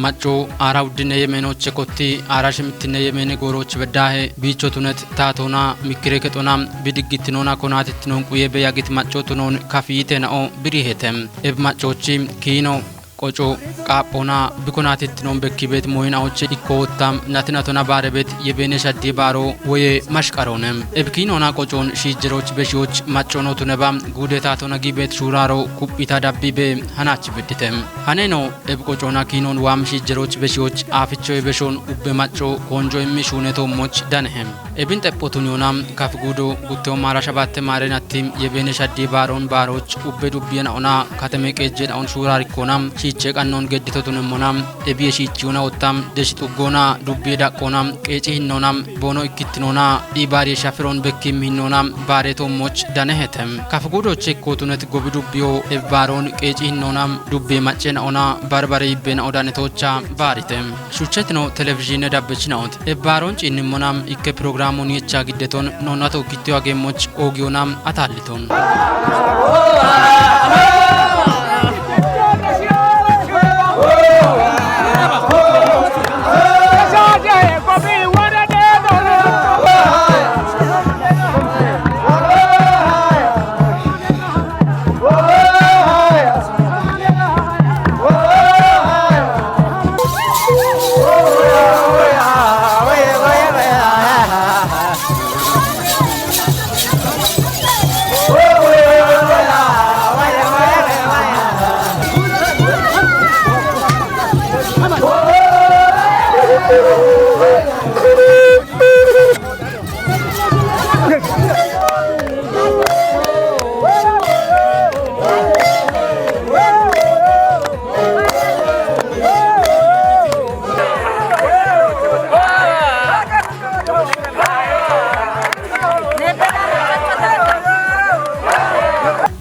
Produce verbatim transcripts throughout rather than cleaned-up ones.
Macco aara uddine yemeenoche kotti aara shimittine yemeene goorochi beddahe biicho tunet taatona mikkire kexona bidiggittinona konaatittinoon quye beyagit macco tunoon kafiite nao birihete. Eb maccoochi kiino qoco qaaphona bikonaatittinoon bekki beet moyinaoche ikkootta natinatona baare beet yebeene shaddie baaro woye mashqaroone. Eb kiinona qocoon shiijjerooch beshiyoch maccoonoo tuneba guude taatona gi beet shuuraaro kuphita dabbi be hanaachi biddite. Haneno eb qocoona kiinoon waam shiijjerooch beshiyoch aafichoye beshoon ubbe macco koonjo immi shuunetoommoch danehe. Ebin xephotun yoona kaf guudo guttewo maara shabatte maareenatti yebeene shaddie baaroon baaroch ubbe dubbiye naona kateme qeejje naon shuuraarikkoona shiiche qannoon geddito tunemmona ebiye shiichiyuna otta deshi xuggoona dubbiye daqqoona qeeci hinnoona boono ikkittinoona iibaariye shafiroon bekkim hinnoona baareetoommoch danehete. Kaf guudoche ikkootunet gobi dubbiyo ebbaaroon qeeci hinnoona dubbiye macce naona barbare yibbe nao danetoocha baarite. Shuchchetino televizhiine dabbechinaote. Ebbaaroon ciinnimmona ikke pirogiraamoon yechaa giddeton noonnato ikkittiyo ageemmoch oogiyoona ataalliton.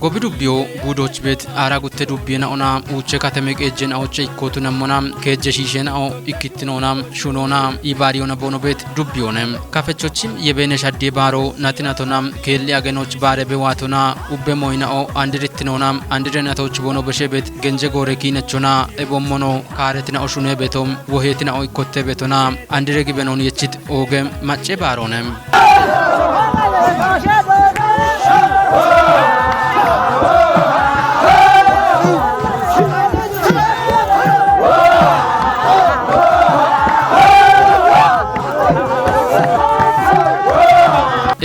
Gobi dubbiyo guudoch beet aara gutte dubbiye naona uuche kateme qeejje naoche ikkootunemmona keejje shiishe nao ikkittinoona shunoona iibaariyona boono beet dubbiyoone. Kafechochim yebeene shaddie baaro natinatona keelli agenoch baare bewaatona ubbe moyinao andirittinona andirenatoch boono beshe beet genje goore kiinechona ebommono kaaretinao shune beto woheetinao ikkotte betona andire gibenoon yechit ooge macce baaroone.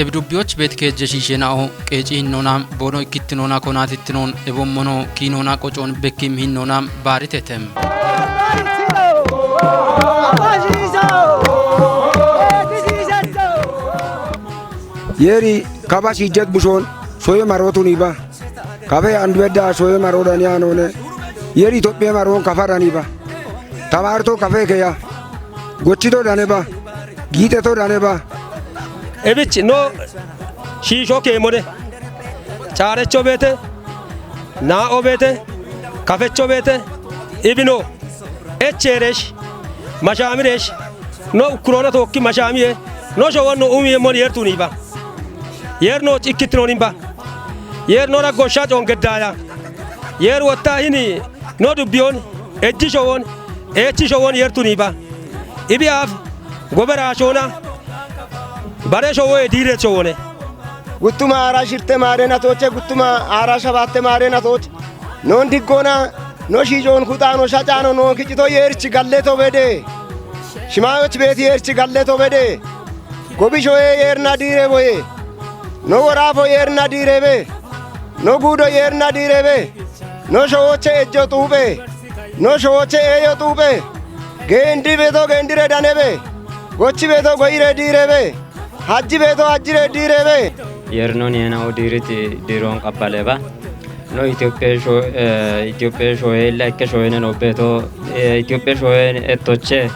Ebidubbiyoch beet keejje shiishe nao qeeci hinnoona boono ikkittinoona konaatittinoon ebommono kiinoona qocoon bekkim hinnoona baaritetem. Yeeri kaba shiijjet bushoon shoye marootun iba. Kafe andu bedda shoye maroo dani anoone. Yeeri Itophiye maroon kafa dani ba. Tamaarto kafe keya. Gochito dane ba. Giixeto dane ba. Ebich no shiisho keemode. Caarecho beete. Naa'o beete. Kafecho beete. Ibino. Echeeresh. Mashaamiresh. No ukkuroona tookki mashaamiye. No showon no umiye mon yertuni ba. Yer no cikkitinonin ba. Yer no raggo shacon geddaya. Yer wotta hini no dubbiyon ejji showon eechi showon yertuni ba. Ibi aaf gobera shoona bare showoye diiret showone. Guttuma aara shirte maarena tooche guttuma aara shabatte maarena tooche. Non diggoona no shiicoon kuxaano shacaano noon kicito yeerchi galleto bede. Shimaayoch beeti yeerchi galleto bede. Gobi shoye yeerna diire boye. No woraafo yeerna diirebe. No guudo yeerna diirebe. No showooche ejjo xuuphe. No showooche eeyo xuuphe. Geendi beto geendire danebe. Gochi beto goyire diirebe. Hajji beto hajjire diirebe. Yernon yena o diirit diiron qabbaleba. No Itophiya sho eh, Itophiya shoye illa ikke shoyene no beto eh, Itophiya shoye ettoche.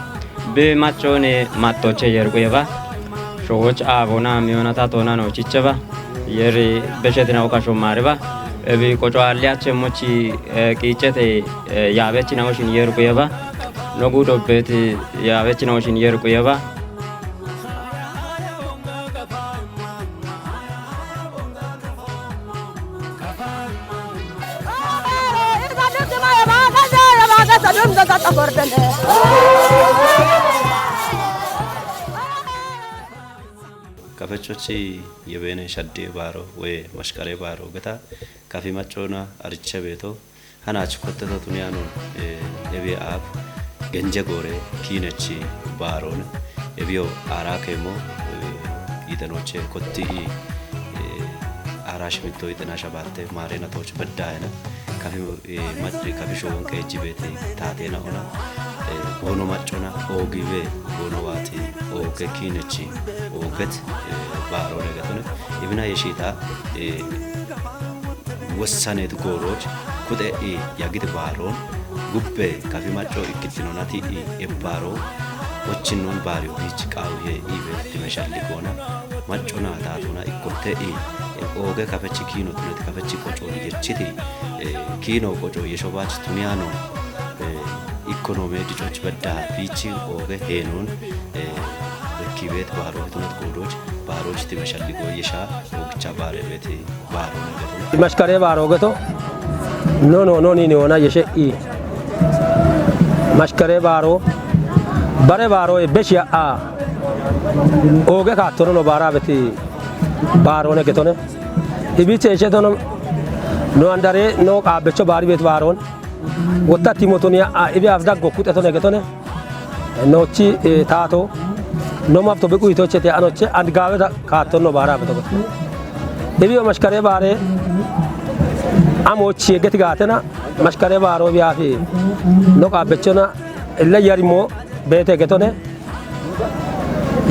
Be machone mattoche yerquyeba. Showoch aabona miyonata toona no chicheba. Yeri beshetina okasho maareba. Ebi qoco alliyache mochi eh, qiicete eh, yaabechina oshin yerquyeba. No gudo beti yaabechina oshin yerquyeba. Kafechochi yebene shadde baro we mashkare baro geta kafi machona ariche beto. Hanach kotteto tuniyanon, eh, ebi aap genje gore kinechi baron ebiyo ara kemo, eh, itenoche kotti i, eh, ara shimito itena shabatte marena toch beddayena. Kafi, eh, mat-, kafi showon qeejji beeti taatena ona, eh, goono maccona oogibe goono waati ooge kinechi ooget, eh, baarone getone. Ibina yeshita, eh, wossanet gooroch kuxe i yagit baaron gubbe kafi macco ikkittinona ti i ebbaaro wochinnon baariyo hich qaawihe ibe timeshalli goona. Maccona taatona ikkotte i, e, ooge kafechi kiino tunet kafechi qoco yechiti, e, kiino qoco yeshobach tuniyano, e, ikonome dicoch bedda bichi ooge heenon, e, bekkibet baaro tunet goodoch baaroch timeshalli goyesha oogicha baare beti baaro negetu. Mashkare baaro geto. No, no, no, ni, ni, ona yeshe i. Mashkare baaro. Bare baaro e beshiya a. Ooge kaattono no baara beti baarone getone. Ibiche eshe tono no andare no qaabecho baari bet baaron. Wotta timotoniya a ibi afdaggo kutetone getone. Nochi, eh, taato. No mafto biqu itochete anoche and gaaweta kaattonno baara beto getone. Ibiyo mashkare baare amochi geti gaatena mashkare baaro biyafi no qaabechona illa yarimo beete getone.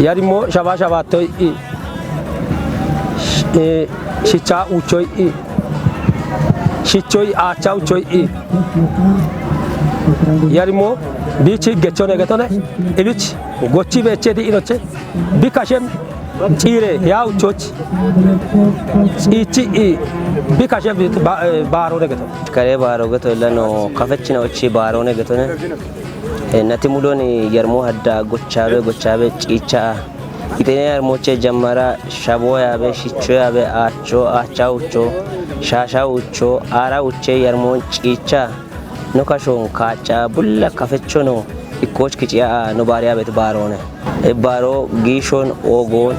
Yarimo shaba shabattoi i. Sh-, eh, shicha uchoi i. Shichoi acha uchoi i. Yarimo bichi gechone getone. Ibich gochi becheti inoche. Bikashem chire ya uchoch. Ichi i. Bikashem ba-, eh, baaro ne getone. Kare baaro geto lano kafechina ochi baaro ne getone. E, nati muloni yarmo hadda gochabe, gochabe cicha. Itene yarmoche jammara shabo yabe, shicho yabe, acho, acha ucho, shasha ucho, ara uche yarmo cicha. No kashon kacha, bulla kafechono, ikkoch kiciya, no bariya bet barone. E baro gishon ogon,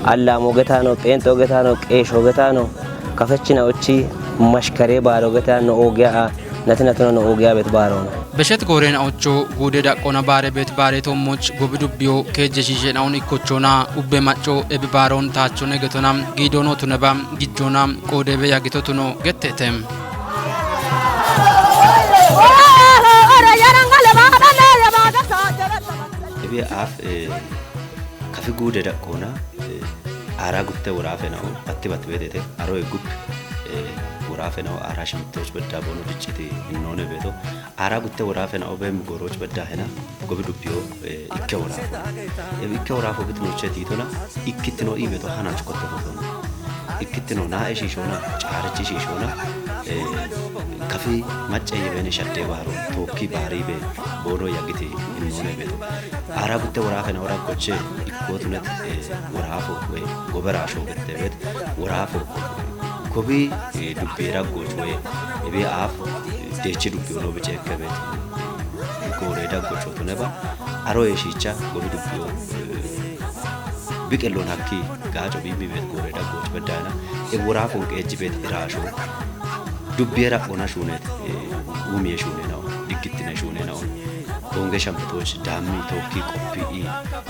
alla mogetano, pento getano, qesho getano, kafechina ochi, mashkare baro getano, ogiya, nati natino no ogiya bet barone. Beshet goorena ocho guude daqqona baare beet baare tommoch gobi dubbiyo keejje shiishenaun ikkochona ubbe macco ebi baaron taachone getona giidono tuneba gijjona qoodebe yagito tuno gettete. Ebi aaf, eh, kafi guude daqqona, eh, ara gutte worafe nao atti batti bedete aro e gub, eh, worafe nao ara shimtoch bedda bono dicciti innone beto. Ara gutte worafe nao bem goroch bedda hena gobi dubbiyo, eh, ikke worafo. Eh, ikke worafo git noche titona, ikkitino ibeto hanach kotte fotono. Ikkitino na e shishona, charich shishona, eh, kafi macce yebene shadde baro, tokki bari be, bono yagiti innone beto. Ara gutte worafe nao ora goche, ikkotunet, eh, worafo, we, gobera sho gette bet, worafo. Gobi, eh, dubbi era goch we, ebe aaf, eh, dechi dubbi ono biche ekkebet. Gore da gocho tuneba, aro eshicha, gobi dubbi o, eh, biqellon hakki, gacho bimmi bet gore da goch bedana, e wora fon qeji bet irasho. Dubbi era ona shunet, eh, umi e shune nao, dikkitine shune nao. Bonge shampetoch dammi tokki qoppi i,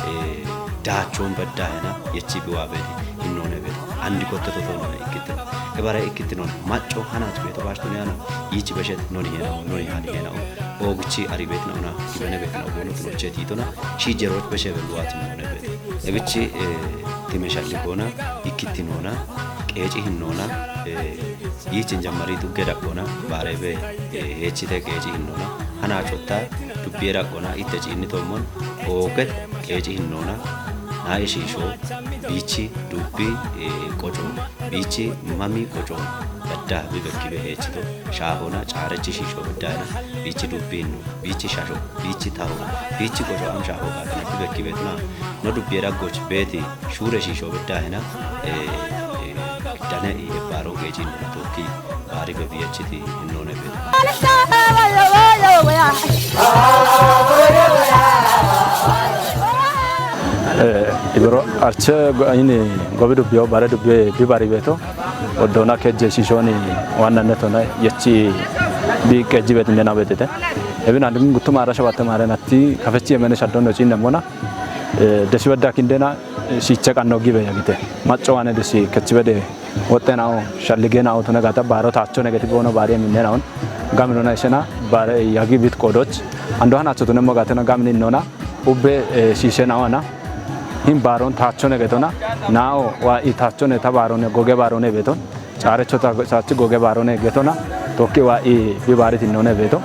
eh, dachon bedda hena, yechi biwa beti, hinnone beti. Andi kotte toto nona ikkitino. Ebara ikkitino macco hanach beto bashto ne ano. Yichi beshet noni hena, noni hani hena. Ogichi ari bet na ona, gibene bet na obono tunoche titona. Shi jeroch beshe be luat none bet. Ebichi, eh, timeshalli gona, ikkitinona, qeeci hinnona, eh, yichin jammari dugge daqqona, barebe, eh, hechite qeeci hinnona. Hana chotta, dubbi daqqona, itte ciinni tommon, ooget, qeeci hinnona, na ishisho, bichi, dubbi, eh, qoco, bichi, mami qoco, badda, bibekkibe hechito, shaahona, caarechi shisho, baddana, bichi, dubbi hinno. Bichi shasho, bichi taho, bichi qoco am shaho gaatana ti bekki beetna. No dubbi era goch beeti, shure shisho bedda hena, eh, eh, da Ne i e baaron geejin tookki baari be biyachiti hinnoone be. Eh, ibiro arche go-, ini gobi dubbiyo, bare dubbiyo, bi bari beto. Oddona kejje shishooni waannanne tona yechi bi qejji betu nena betete. Ebin andin guttu maara shabatte maare natti kafechi yemene shaddon no cinne mona. Eh, desi bedda kindena, eh, shiche qanno gibe yagite. Macco wane desi kechi bede woxxenao, shalligenao tona gata baaro taacho negeti boono baari minnenaon. Gaminona isena baare yagi bit qodoch. Ando hanacho tunemmo gatena gamni nona. Ubbe, eh, shishenaona. Hin baaron taacho negetona. Nao wa i taacho ne ta baarone goge baarone beton. Caarecho ta-, saachi goge baarone getona. Tokki wa i bi baari tinnone beto.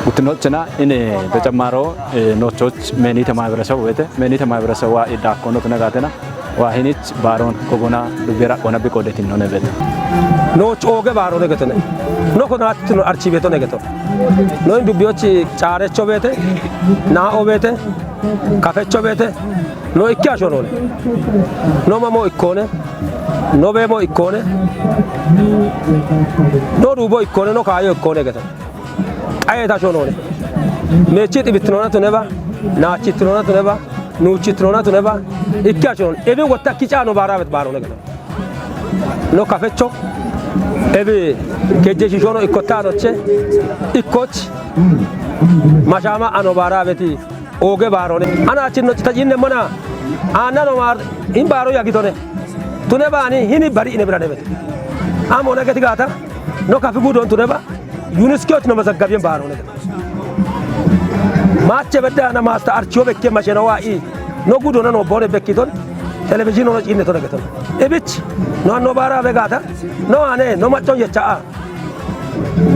Gutinochena ine tecemmaro, eh, nochoch menite maaberesebu bete. Menite maaberesebu wa i daakkono tona gatena. Waa hinich baaron kogona dubbera qona bi qodetin none beto. Nooch ooge baarone getone. No ko naatino archi beto ne geto. No in dubbiyochi caarecho beete, naa'o beete, kafecho beete, no ikki asho none. No mamo ikkone, no beemo ikkone, no duubo ikkone, no kaayo ikkone geto. Qaye tasho none. Mechi xibittinona tuneba, naachittinona tuneba, nuuchittinona tuneba, ikki asho none. Ebi wotta kicaano baarabet baarone geto. No kafecho, ebi kejje shishono ikkotta anoche, ikkoch, mashama ano baarabeti ooge baarone. Ana achin no chita jinne mona, ana no mar, in baaro yagitone. Tune baani hini bari ine birane bete. Amo na geti gata, no kafi gudon tuneba, Yuniskiyoch no mazaggabiyen baarone. Maache bedda na maasta archiyo bekke mashena waa i. No gudona no bone bekkiton. Televizyon ono cinne tona geton. Ebich no anno baara begata. No ane no maccon yecha a.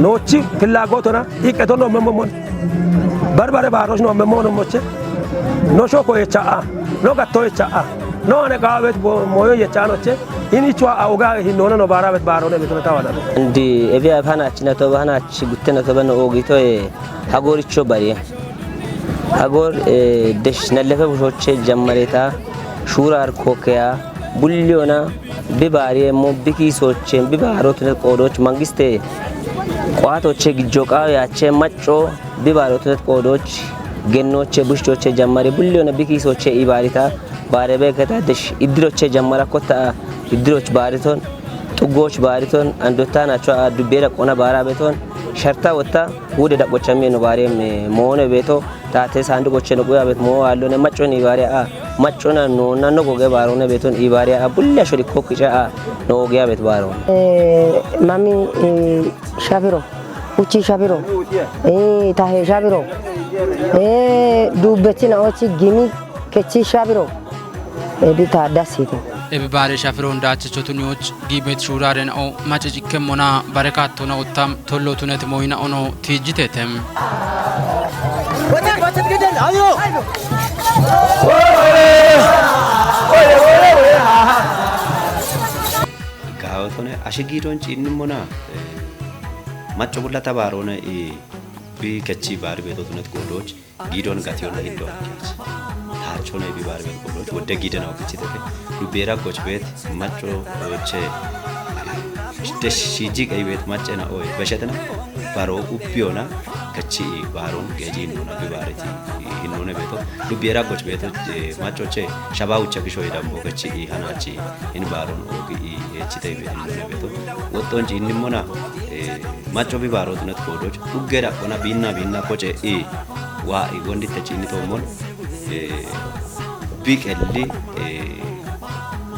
Nochi fillagotona iqqeton no memmon. Barbare baarosh no memmon moche. No shoko yecha a. No gatto yecha a. No ane gaawet bo-, moyo yecha noche. Ini chwa a oga hinona no baara bet baarone betona tawada. Ndi ebi afana china to bana chi guttena to bana ogito e. Hagoricho bariye. Hagor, eh, desh nallefe bushoche jammareta, shurar kokkeya, bulliyona, bi baariye mo, bi kiisoche, bi baarotunet qoodoch, mangiste, qoatoche, gijjo qaawo yaache, macco, bi baarotunet qoodoch, gennoche, bushchoche jammare, bulliyona, bi kiisoche, i baarita, baare beeketa, desh iddiroche jammara kotta, iddiroch baariton, xuggoch baariton, andotanacho a dubbera qona baara beton, sharta wotta, Wude daqocha mie no baariye me moone beeto, taate saanduqoche no quya bet moo aallone macconi baariya a, maccona noonna no goge baaroone beeton i baariya a, bulla shori kokkica a, no ogiya bet baaro. Eh, mami, eh, Shabiro, Uchi Shabiro, eh, Tahe Shabiro, eh, duubbechi naochi gimi kechi Shabiro. Ebi taaddasite. Ebi baare shafiro hundaachicho tuniyoch giibet shuuraare na'o mace cikkemmona barekaatto na'ottam tollo tunet mooyi na'ono tiijjitetem. Gaawotone ashe giidon ciinnimmona, eh, macco bulla ta baaroone i bi kechi baari beeto tunet goodooch. Giidon gatiyonna hiddo akkees. Taachona ibi baari beet godoch wodde giidena okichitete. Dubbeera goch beet macco oche de shiji qey beet maccena oy beshetena baro uppiyona kechi baaron geji innona bi baariti innone beeto. Dubbeera goch beeto, eh, maccoche shaba ucha kisho idambo kechi hanachi in baaron ogi i echite ibe innone beeto. Wotton ci innimona, eh, macco bi baarotunet godoch uggeda ona binna binna koche i Waa i gonditte ciinnitoommon, eh, bi qelli, eh,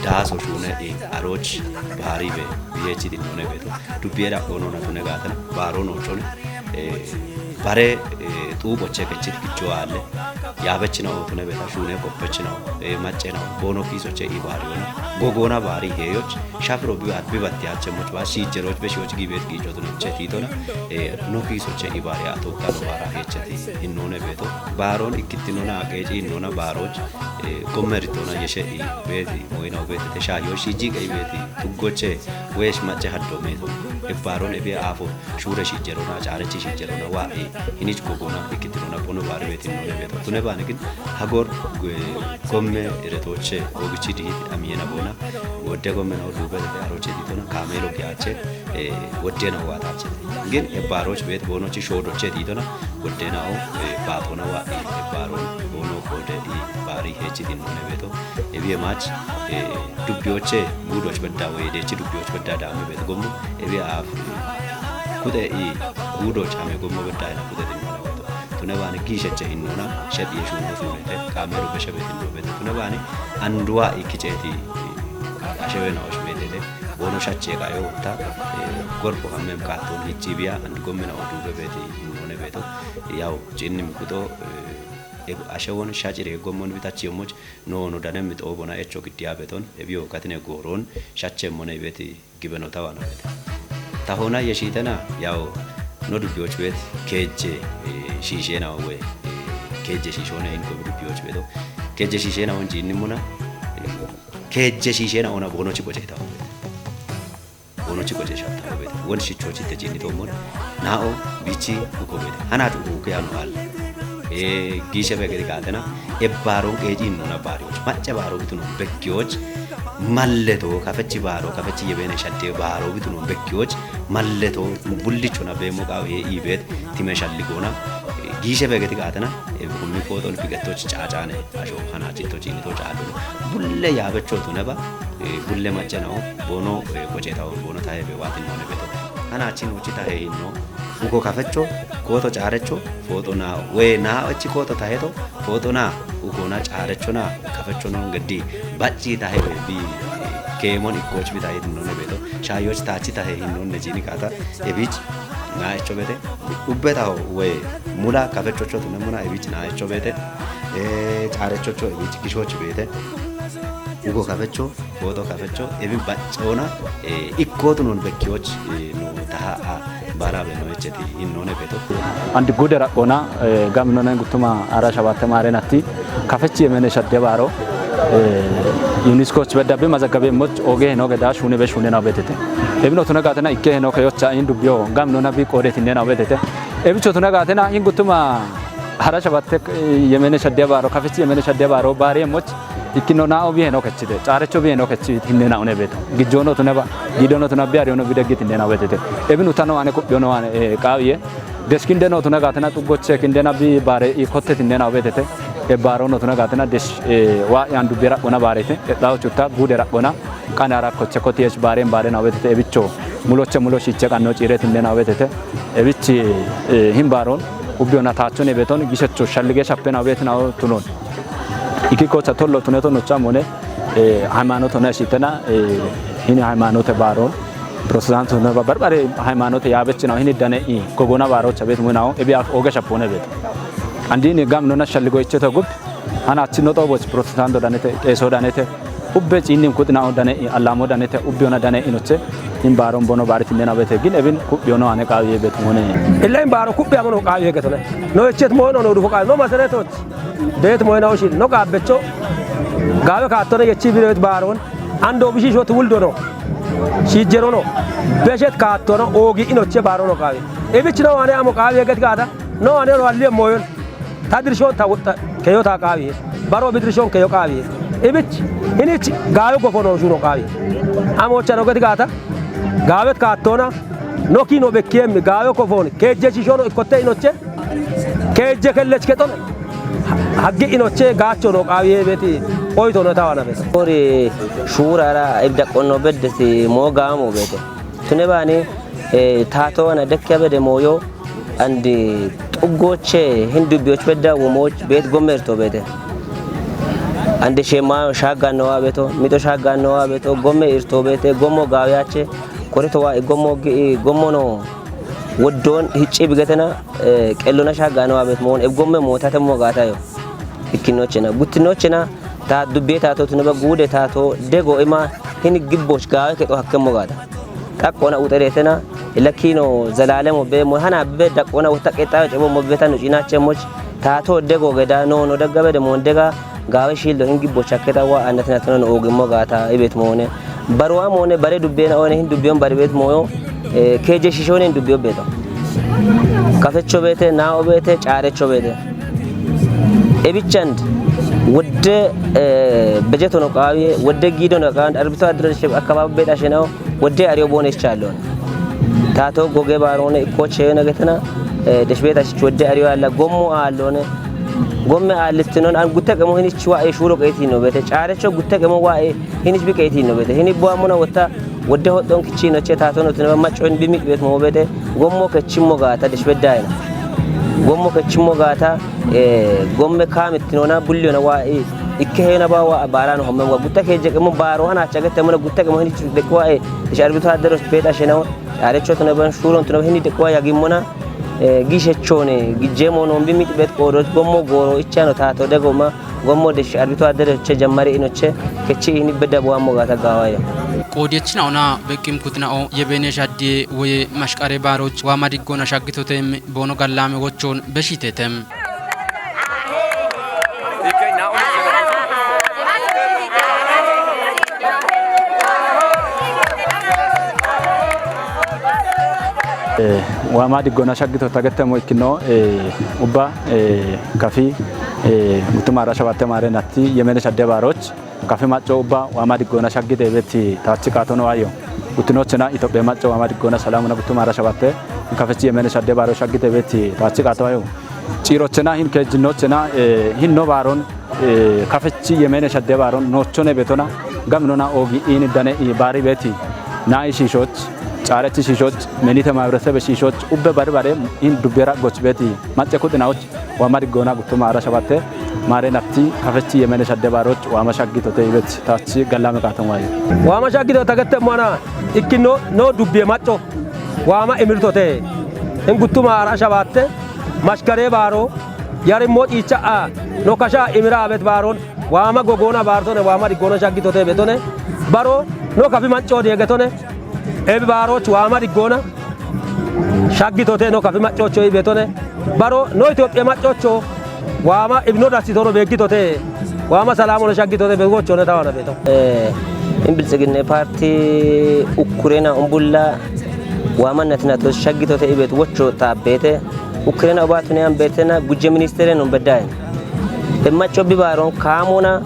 daaso shuune i arooch baariibe biyeechiti noone beeto. Dubbiye dhaqoonona tune gaatana baaroo noochone, eh, bare, eh, xuuqoche kechit gicho aalle yaabechina ootune beeta shuune qoppechina, eh, maccena boono kiisoche i baariyona gogoona baari heeyoch shafiro bi adbi battiyache moch baa shiicheroch be shiyoch giibeet giichotune che tiitona, eh, no kiisoche i baariya tookka no baara heecheti. Innone beeto baaron ikkittinona aqeeci innona baaroch, Gomme rittoona yeshe i beeti moyinawu beeti te shaayyo shiijji qeyi beeti tuggoche weesh macce haddo meeto. Ebbaaroon ebiye aafo shuure shiijjerona, caarechi shiijjerona, waa i hinich gogona, ikkitirona, bono baari beeti noone beeto. Tune baane gin hagor gomme retooche oogichi diit amiyena boona. Wodde gomme nawo duube dete aroche diitona, kaameelo giyaache, wodde nawo waataache. Gin ebbaaroch beet boonochi shoodoche diitona, wodde nawo baatona waa i ebbaaroon boono koode i baari heechi dinnoone beeto. Ebiye maach dubbiyoche guudoch bedda woy deechi dubbiyoch bedda daame beet gommo. Ebiye aaf kuxe i guudoch hame gommo bedda ina kuxe dinnoone beeto. Tune baane giisheche hinnoona shedhiye shuuno shuunete kaameelo beshe beet hinno beeto. Tune baane anduwa i kiceeti ashewe nawoch beetete. Boono shache qayo ta gorko hammem kaatton hichi biya and gomme nawo duube beeti hinnoone beeto. Yaw cinnim kuxo ashe won shacire gommon bitachi yommoch no no danem xoo bona echo giddiya beton ebiyo katine gooroon shache mone beeti gibeno tawana beete. Tahona yeshiitena yaw no dubbiyoch beet keejje shiishena we keejje shiishone in ko dubbiyoch beeto. Keejje shiishena won jiinnimuna keejje shiishena ona boonochi qoce tawo beete. Boonochi qoce shattawo beete. Won shichochi te jiinnito mon nao bichi uko beete. Hanatu uke ano al. Giishe begedi gaatena ebbaaroon qeeji innona baariyoch macce baaro bituno bekkiyoch malleto kafechi baaro kafechi yebeene shadde baaro bituno bekkiyoch malleto bullichona beemo qaawe iibeet time shalligoona. Giishe begeti gaatena kummi fooxon fiqettoch caacaane asho hanaachitto ciinnito caallo bulle yaabecho tuneba bulle macce nawo boono qoceetawo boono tahe be waatinnoone beto. Hanaachin uchi tahe hinno uko kafecho kooto caarecho fooxo naa we naa echi kooto taheto fooxo naa ukona caarechona kafechono geddi bacci tahe bi keemon ikkoch bi tahe hinnoone beeto. Shaayyoch taachi tahe hinnoonne jiini kaata ebich naa echo beete ubbetaho we mula kafechocho tunemuna ebich naa echo beete. Caarechocho ebich gishoch beete ugo kafecho fooxo kafecho ebi baccoona ikkootu noon bekkiyoch no taha a baara beeno echeti hinnoone beeto. Andi gude raqoona gaminona guttuma ara shabatte maarenatti kafechi yemene shadde baaro yuniskoch beddabe mazaggabe moch oge heno geda shune be shune na betete. Ebino tuna gatena ikke heno ke yocha in dubbiyo gaminona bi qoode tinne na betete. Ebicho tuna gatena in guttuma hara shabatte yemene shadde baaro kafechi yemene shadde baaro baare moch ikkino na obi heno kechide caarecho bi heno kechi tinne na une beeto. Gijjono tuna ba gidono tuna bi ariono bi deggi tinne na betete. Ebinu tano ane kubbiyono ane qaawiye deskinde no tuna gatena xuggoche kindena bi baare i kotte tinne na betete. Ebbaaro no tuna gatena des wa yan dubbi raqona baarete edhawo chutta gude raqona qana rakkoche koti es baaren baare na betete. Ebicho muloche mulo shiche qanno ciire tinne na betete. Ebichi hin baaron ubbiyo na taachone beton gishecho shallige shappe na betina tunon. Iki kocha tollo tuneto no chamone haymanoto na shitena hini haymanote baaron protestant no barbare haymanote yaabechina hini dane i gogona baarocha bet munawo ebi af oge shapone bet. Andini gam nona shalligo icheto gub hana achinno xooboch protestant danete qeeso danete ubbe ciinnim kuxina dane i allamo danete ubbiona dane inoche in baaron bono baaritinne na bete gin ebin kubbiyono ane qaawiye bet mone. Illa in baaro kubbiyamono qaawiye getone. No echet moyno no dufo qaawi no maseretoch. Deet moyna oshin no qaabbecho gaawe kaattona yechi bireet baaroon ando bishiisho tiwuldo no shiijjero no beshet kaattona oogi inoche baaro no qaawe. Ibich no ane amo qaawe get gaata no ane ro alli moyon ta dirshon ta wutta keyo ta qaawe baro bidirshon keyo qaawe. Ibich hinich gaawe gofono shuno qaawe. Amo chano get gaata gaawet kaattona no kino bekkiem gaawe kofoon keejje shiishono ikkotte inoche keejje kellech kexon haggi inoche gaacho no qaawiye beeti oyto no tawana bes. Ori shuurara ibda qonno beddesi moo gaamo beete. Tune baani taato wana dekkiya bede mooyo andi xuggoche hin dubbiyoch bedda womoch beet gomme irto beete. Andi shemmayo shaaggannowa beeto, mixo shaaggannowa beeto, gomme irto beete, gommo gaawiyache, korito waa gommo gi gommo no. Woddon hicci bigetena qellona shaaggaanowa bet moon eb gomme mootate mo gaatayo. Ikkinochena guttinochena ta dubbe taato tunaba guude taato dego ima hin gibboch gaawe kexo hakkemmo gaata. Xaqqona uxeretena ila kino zalalemo be mo hana be daqqona wotta qexxayo cebo mo beta no cinache moch taato dego geda no no daggabe de mon dega Gaawe shiillo hin gibbo chakketa wa annati natino no oogimmo gaata ibet moone. Baruwa moone bare dubbeena oone hin dubbiyon bari bet mooyo, eh, keeje shishoone hin dubbiyo beto. Kafecho beete, naawo beete, caarecho beete. Ebichand wodde, eh, bejeto no qaawiye, wodde giido no qaawiye, arbito addira sheb akkababi beedha shenawo, wodde ariyo boone ischaalloon. Taato goge baaroone ikko cheyo nagetena, eh, deshbeeta shich wodde ariyo aalla gommo aalloone. Gomme aallittinon an gutte qemo hinich wa'e shuuro qeeti no beete. Caarecho gutte qemo wa'e hinich bi qeeti no beete. Hini bo amuna wotta wodde hodhon kichi no che taato no tinaba macco hin bi mic beet mo beete. Gommo kechimmo gaata deshbeddaayna. Gommo kechimmo gaata, eh, gomme kaamittinona bulliyona wa'e ikke heena ba wa baarano homme wa gutte keje qemo baaro hana chagette mona gutte qemo hinich de ko wa'e. Ish arbito addero beeta shenawo. Caarecho tuna ban shuuron tuna hini de ko ya gimmona, eh, gishechoone, gijemo no bi mic beet ko do gommo goro ichano taato de gomma, gommo de shi arbito addero che jammari ino che, kechi hini bedda bo ammo gaata gaawayo. Qoodiyachina'ona beqqim kutina'o yebene shaddiye woye mashqare baaroch waama diggoona shaggitotem boono gallaame wochoon beshitetem. Eh, waama diggoona shaggito tagettemo ikkino, eh, ubba, eh, kafi, eh, guttuma ara shabatte maare natti yemene shadde baaroch kafi macco ubba waama diggoona shaggite betti taachi qaatono ayyo. Guttinochena Itophiya macco waama diggoona salamuna guttuma ara shabatte kafechi yemene shadde baaro shaggite betti taachi qaato ayyo. Ciirochena hin keejjinochena, eh, hin no baaron, eh, kafechi yemene shadde baaron noochone betona gaminona oogi iini dane i baari beeti. Naayi shiishoch, caarechi shiishoch, menite maabiresebe shiishoch, ubbe bari bare hin dubbera goch beeti. Macce kuxinawoch waama diggoona guttuma ara shabatte maare natti kafechi yemene shadde baaroch waama shaggitote ibet taachi gallaame qaaton waaye. Waama shaggito tagettemmona ikkino no dubbiye macco waama imirtote. In guttuma ara shabatte mashkare baaro yarimmo ciicha a no kasha imira abet baaron waama gogoona baartone waama diggoona shaggitote betone baro no kafi macco deegetone ebi baaroch waama diggoona shaggitote no kafi maccocho ibetone baro no Itophiya maccocho waama ibno dassitoro beeggitote waama salaamono shaggitote begochone tawana beto. Eh, in biltsiginne paarti ukkurena umbulla waama natinato shaggitote ibet wocho taabbeete ukkurena obaatune an beetena gujje ministere non beddaye. Emmacco bibaaron kaamona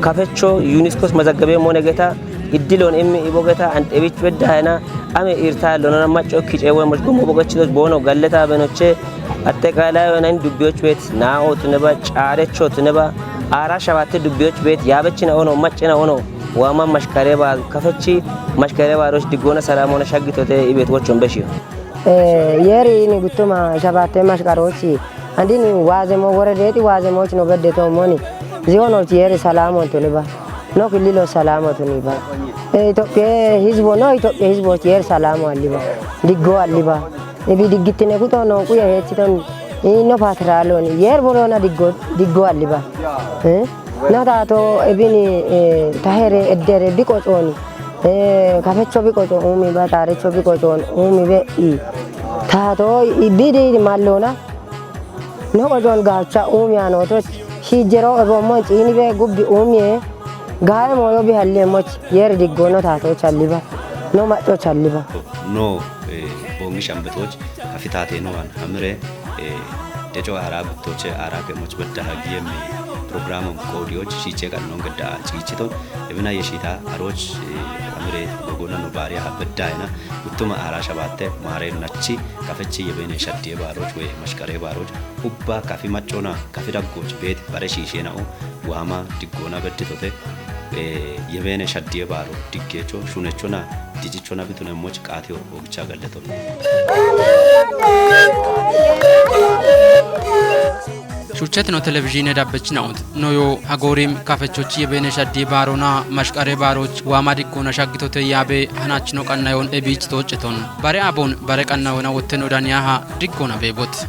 kafecho yuuniskos mazaggabe moone geta iddiloon immi ibo geta an dhebich beddayena ame irta lonona macco kice woy moch gommo bogechidos boono galleta benoche atteqaalay wena in dubbiyoch beet naa'o tuneba caarecho tuneba aara shabatte dubbiyoch beet yaabechina ono maccina ono waama mashkare ba kafechi mashkare baaroch diggoona salamoona shaggitote ibet wochon beshiyo. Eh, yeri ini guttuma shabatte mashqarochi andini waazemo woredeeti waazemoch no beddeto moni zihonoch yeri salamon tuniba no killilo salamo tuniba. Eh, Itophiya hizbo no Itophiya hizboch yeri salamo alliba diggo alliba ibi diggittine kuto no kuya heechiton ino patraloni yer borona diggo diggo alliba. Eh? No taato ebini, eh, tahere eddere biqocooni. Eh, kafecho biqoco uumi ba, taarecho biqocoon uumi be'i. Taato ibidi mallona. No qocoon gaacha uumi anootoch. Shiijjero eboommo ciini be gubbi uumiye. Gaaye mooyo bihalli emmoch. Yer diggo no taato challiba. No macco challiba. No, eh, boongi shambetoch. Kafitaateenuwan hamire, eh, deco aaraa guttoche aaraa ke'moch beddaha giyemmi pirogiraamon qoodiyoch shiiche qannon gedda'a ciichiton, ebina yeshiita aroch, eh, hamire gogonano baariyaha beddahena guttuma aaraa shabaatte maareennachi kafechi yebene shaddiye baaroch woy mashqare baaroch ubba kafi maccona kafi daggoch beet bare shiisheena'o waama diggoona bedditote, eh, yebene shaddiye baaro diggeecho shunechona dicichona bitunemmoch qaatiyo. Shuchchetino televizhiine dabbechinaot noyo hagoorim kafechochi yebeene shaddii baaroona mashqare baaroch waama diggoona shaggitote yaabe hanachino qannayoon ebiich toocceton. Bare abon bare qannayona wotteno daniyaha diggoona beebot.